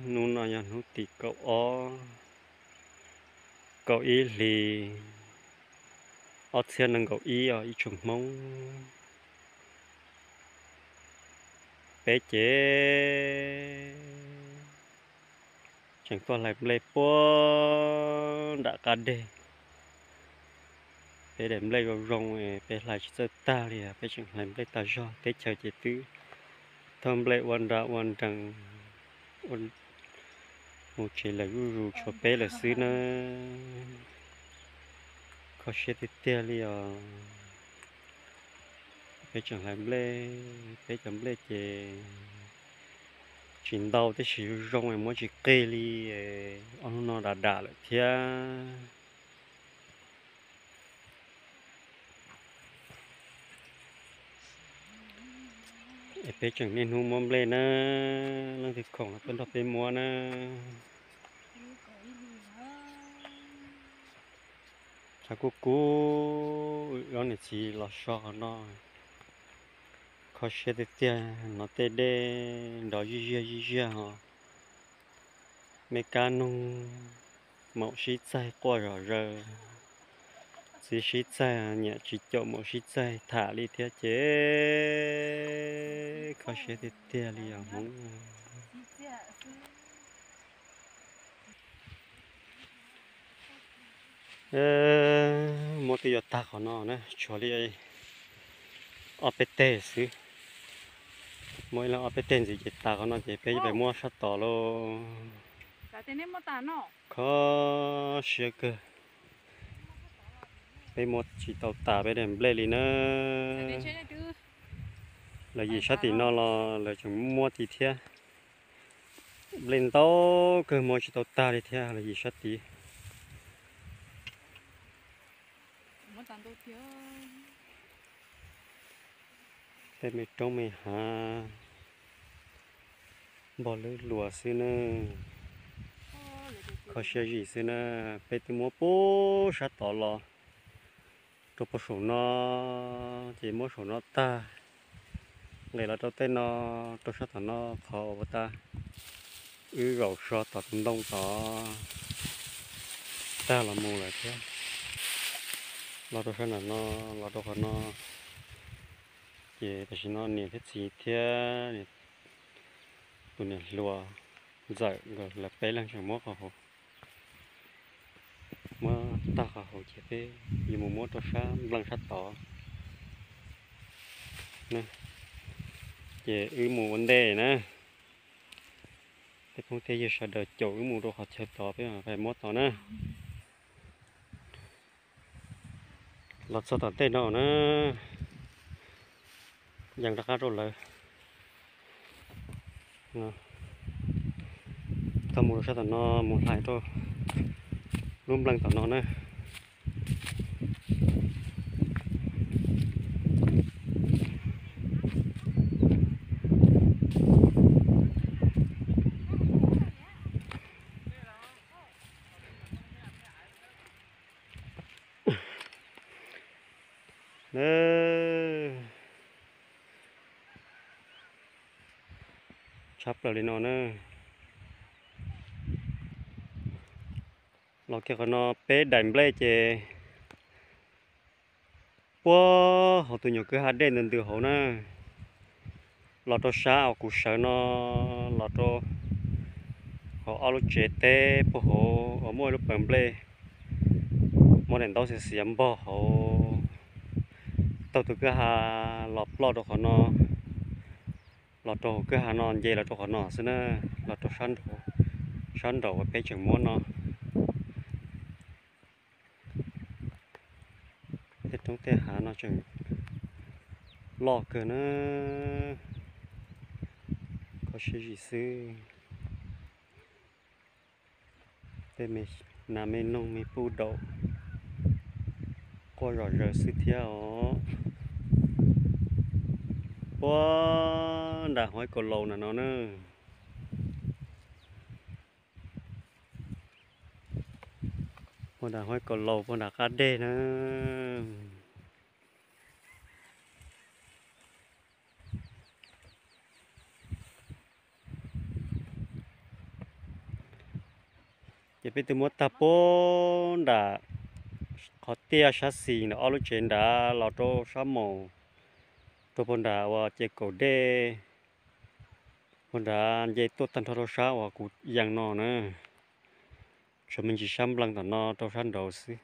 Hnub no yog hnub tim kaum ob, kaum ib hlis, ob txhiab nees nkaum ib os ib tsoom Hmoob. Peb ces tseem tuaj hlais nplej puag nram qab deg. Peb daim nplej zoo zoo es peb hlais tsis txawj tag li, peb tseem hlais nplej tag zog. Teb chaws ces twb thauj nplej ua nra ua nrees, mus tsev lawm zuj zus, tshuav peb lawm xwb na. Kho siab tiag tiag li os. Peb tseem hlais nplej, peb cov nplej ces tsis ntau tab sis zoo zoo es muab tsis qig li, ob hnub no dam dam lawm thiab. Es peb tseem niaj hnub muab nplej na, leej twg khoom los tuaj nrog peb muab na. Tshav kub kub, ob niam txiv los so qhov no, kho siab tiag tiag. Hnov tej dej nrov zij ziag zij ziag ho, me kab noog maum sib txaig quaj zom zaws, txiv sib txaig nyiam tsis caum maum sib txaig tham li thiab ces kho siab tiag tiag li os Hmoob. Muab twb yuav tag qhov no na, tshuav li ob peb teg xwb. Muab ib leeg ob peb teg ntxiv ces tas qhov no ces peb pais muab sab tod lauj. Kho siab kawg, peb muab tsis tau tas peb daim nplej li na. Lawv yim sab tim no los lawv tseem muab tid thiab. Nplej ntau kawg muab tsis tau tag li thiab lawv yim sab tid. Tej me roob me hav npog lwb luas xwb na, kho siab zim xwb na. Peb twb muab puag sab tod los rau puag saum no, ces muab saum no tag, nqes los rau tej no, rau sab tom no qhov uas tas wb zaum so tom tus ntoo tod tag los mus lawm thiab. Los rau sab nram no, los rau qhov no, ces tam sim no niam thiab txiv thiab tus niam hluas ntxawm nkawd lawv peb leeg tseem muab qhov hauv, muab tag qhov hauv ces peb yuav mus muab rau sab nplees sab tod. Ces wb mus ua ntej na, peb phooj tej yawg sawv daws caum wb mus rau qhov chaw tod peb mam pais muab tod na. Los txog tom tej no na, yees rov qab rau lawv. Tau mus rau sab tom no mus hlais rau lub nplees tom no na. Tshaj plaws li no na. Los kiag qhov no peb daim nplej ces puag hauv tus nyuam kwj ha dej ntws ntws hauv na, los rau sab uas kuv sawv no, los rau hauv ob lub tsev teb puag hauv uas muaj ib lub pas nplej, muaj daim ntaub xiav xiav npog hauv, taug tus kwj ha los ploj rau qhov no, los rau hauv kwj ha no nce los rau qhov no xwb na, los rau sab nraum uas peb tseem muab no. Tej roob tej hav no tseem loj kawg na, kho siab zim xwb. Tej me nas me noog me puj daum quaj zom zaws xwb thiab os. Puag nram hav kaus laus na no na. Puag nram hav kaus laus puag nram qab deg na. Ces peb twb muab tag puag nram qhov tiaj sab xis nram ob lub tsev nrad los rau sab maus, rau puag nram uas ces kaum dej, puag nrad nce tuaj tag nrho rau sab uas kuv yees no na. Tshuav me ntsis sab nplees tom no rau sab nraud xwb.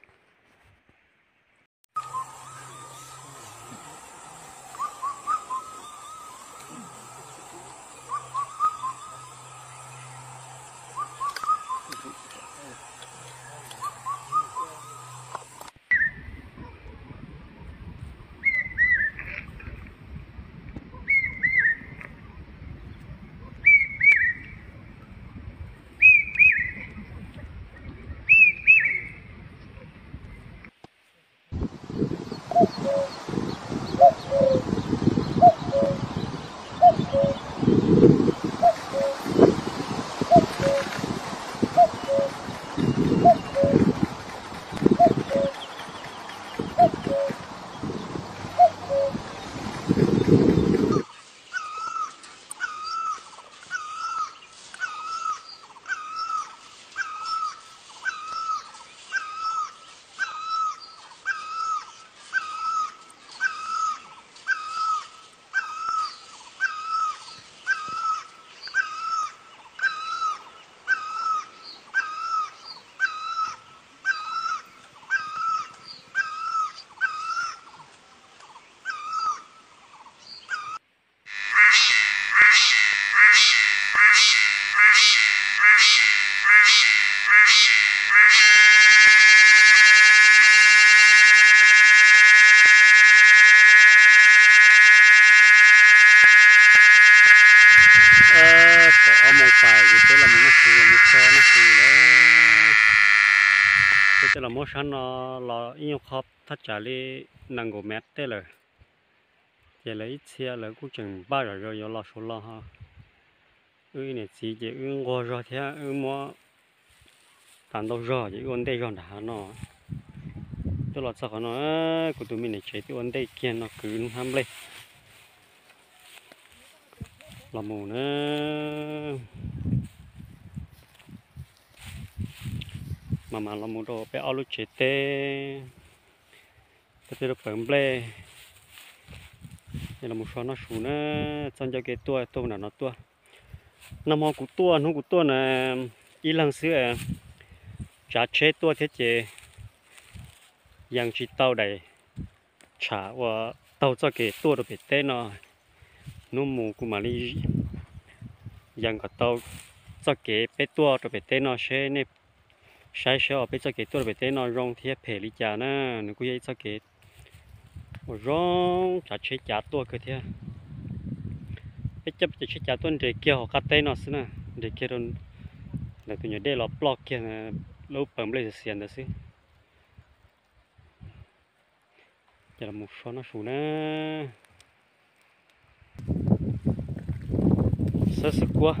Kaum ob moos pais ces peb los mus noj su, los mus so noj su lawm. Peb twb los muab sab no los ib nyuag qho thaj tsam li nees nkaum mev tej lawm. Ces lawv ib txhia lawv kuj tseem npaj zom zaws yuav los saud los ho. Wb niam txiv ces wb nquag zog thiab wb muab tas ntau zog ces wb ua ntej zog nram hav no. Twb los txog qhov no, kuv tus me niam tsev twb ua ntej kiag no kwv hnab nplej los mus na. Mas mas los mus rau peb ob lub tsev teb, peb rau pawg nplej, los mus so noj su na. Txoj ncauj kev tuaj tuaj nram no tuaj. Nag hmo kuv tuaj, hnub kuv tuaj na, ib leeg xwb, tsav tsheb tuaj thiab ces yees tsis tau daim tsham uas taug txoj kev tuaj rau pem teb no. Hnub mus kuv mam li yees kom tau txoj kev peb tuaj rau pem teb no seb nej saib seb os peb txoj kev tuaj rau pem teb no zoo thiab phem li cas na. Nws kuj yog ib txoj kev uas zoo tsav tsheb cav tuaj kawg thiab. Peb coj peb cov tsheb cav tuaj nres kiag hauv qab teb no xwb na, nres kiag rau ntawm tus nyuam dej los ploj kiag lub pawg nplej xiav xiav ntawd xwb. Ces los mus so noj su na. Xab xwb kuab.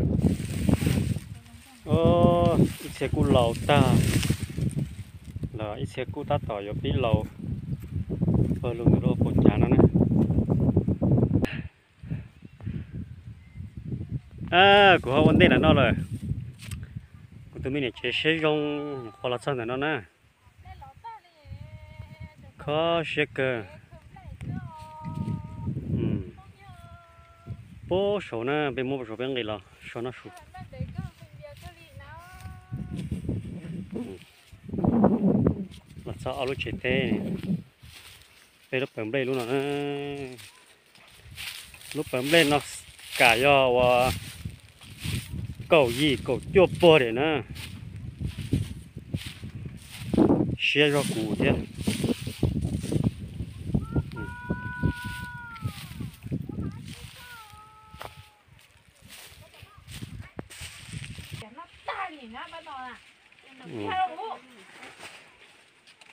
Ib txhia kuj laus tag, los ib txhia kuj tab tom yuav pib laus, pawg lug ntawm lub hauv paus cav no na. Kuv ho ua ntej ntawm no lawm. Kuv tus me niam tsev siab zoo nyuam qhuav los txog ntawm no na. Kho siab kawg. Puag saud na, peb muab puag saud peb nqis los so noj su. Los txog ob lub tsev teb, peb lub pawg nplej lub no. Lub pawg nplej no kam yog uas kaum yim kaum cuaj puag diam na. Siab zog kuv thiab.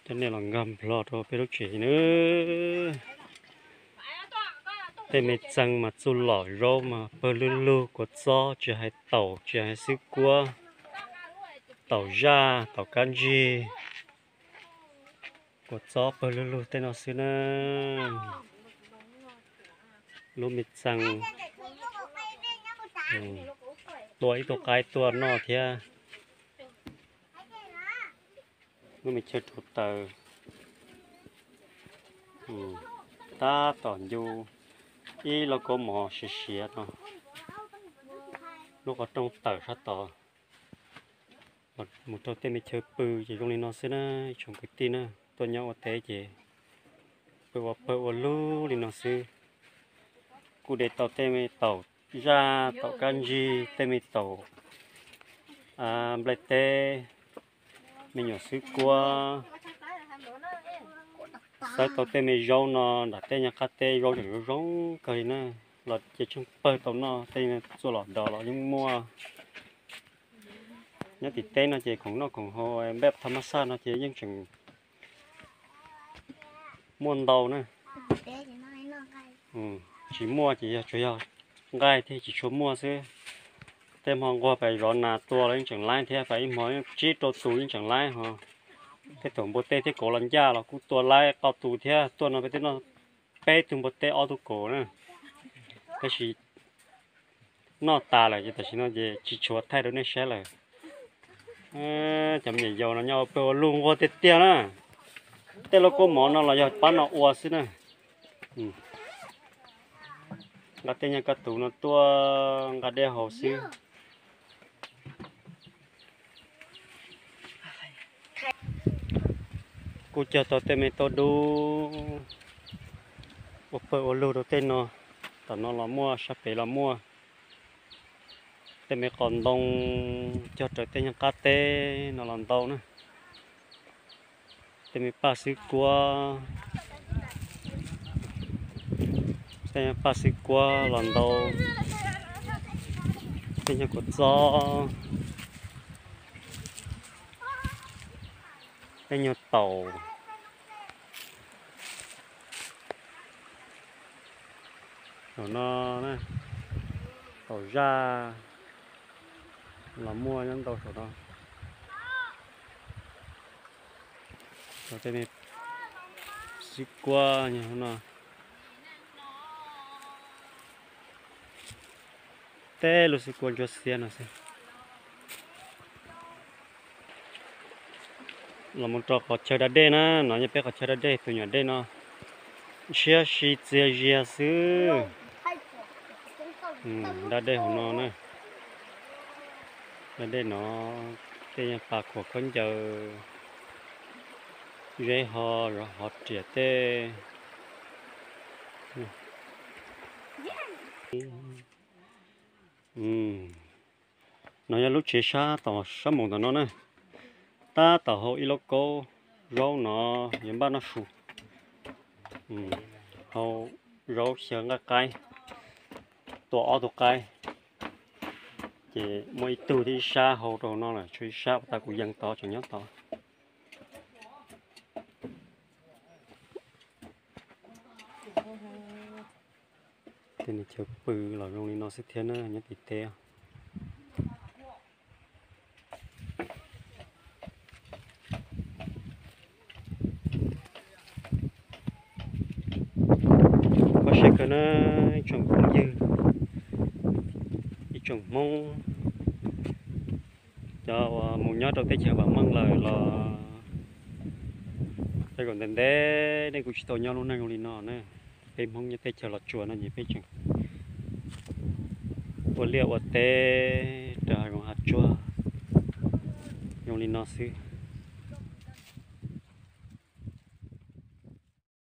Coj nej los nkag nplog rau peb lub tsev na. Tej me txee mas txuj lom zaub mas pawg lug lug, kua txob tsis hais taum tsis hais xwb kuab, taum zaj taum kab ntsig, kua txob pawg lug lug tej no xwb na. Lub me txee, tua ib tug qaib tuaj noj thiab. Lub me chaw rau taws, tab tom ncu ib lauj kaub mov siav siav no, lub qhov rooj tawm sab tod. Mus rau tej me chaw pw ces zoo li no xwb na, ib tsoom kwv tij na, tuaj nyob ua teb ces pw ua pawg ua lug li no xwb. Kuj de tau tej me taum zaj, taum kab ntsig, tej me taum nplai teb, me nyuam xwb kuab, xawb tau tej me zaub no, nram tej nyab qab teb zaub tseem zoo zoo kawg li na, los ces tsheej pawg tau noj, tej txua los dov los yeej muaj. Nyob tim teb no ces khoom noj khoom haus npej thaj mab xaj no ces yeej tseem muaj ntau na. Tsis muaj ces yog tsuas yog nqaij thiaj tsis tshua muaj xwb. Tej hmo nquag pas zov nas tua los yeej tseem laib thiab, pas ib hmo tsib rau tus yeej tseem laib ho. Tej thaum npua teb thiab kauv los ncaj los kuj tua laib qau tus thiab, tuaj no peb twb noj peb tug npua teb ob tug kauv na. Tab sis noj tas lawm ces tam sim no ces tsis tshuav thaij rau nej saib lawm. Cov me nyuam yaus no nyob ua pawg ua lug nquag tiag tiag na. Tej lauj kaub mov no los yog pab no ua xwb na. Nqa tej nyab kaj tus no tuaj nqa dej haus xwb. Kuj cog tau tej me tauj dub ua pawg ua lug rau tej no. Tom no los muaj, sab pem los muaj. Tej me qos ntoo cog raws tej nyab qab teb no los ntau na. Tej me paj xwb kuab, tej me paj xwb kuab los ntau. Tej nyuag kua txob, tej nyuag taum. Saum no, taum zaj los muaj nyob ntau saum no. Tej me xwb kuab no. Tej lub xwb kuab ntsuab xiab no xwb. Los mus rau qhov chaw da dej na, no yog peb qhov chaw da dej, tus nyuam dej no ntshiab si txias zias xwb. Da dej hauv no na, da dej no tej nyuag pas khuam khaub ncaws, zeb ho, zov hov riam tej. No yog lub tsev sab tom sab moos tom no na, tab tom hau ib lauj kaub zaub no yuav npaj noj su. Hau zaub xyaw nqaij qaib, tua ob tug qaib, ces muaj ib tug thiab ib sab hau rau no lawm, tshuav ib sab uas tas kuv yees tod tseem nyob tod. Tej chaw pw los zoo li no xwb thiab na, nyob tim teb. Koj saib kawg na, ib tsoom phooj ywg, ib tsoom Hmoob, cov uas mus nyob rau teb chaws vam meej lawm los tej zaum ntev ntev nej kuj tsis tau nyob lub neej zoo li no na. Peb Hmoob nyob teb chaws Los Tsuas no ces peb tseem ua liaj ua teb rau hav zoov hav tsuag zoo li no xwb.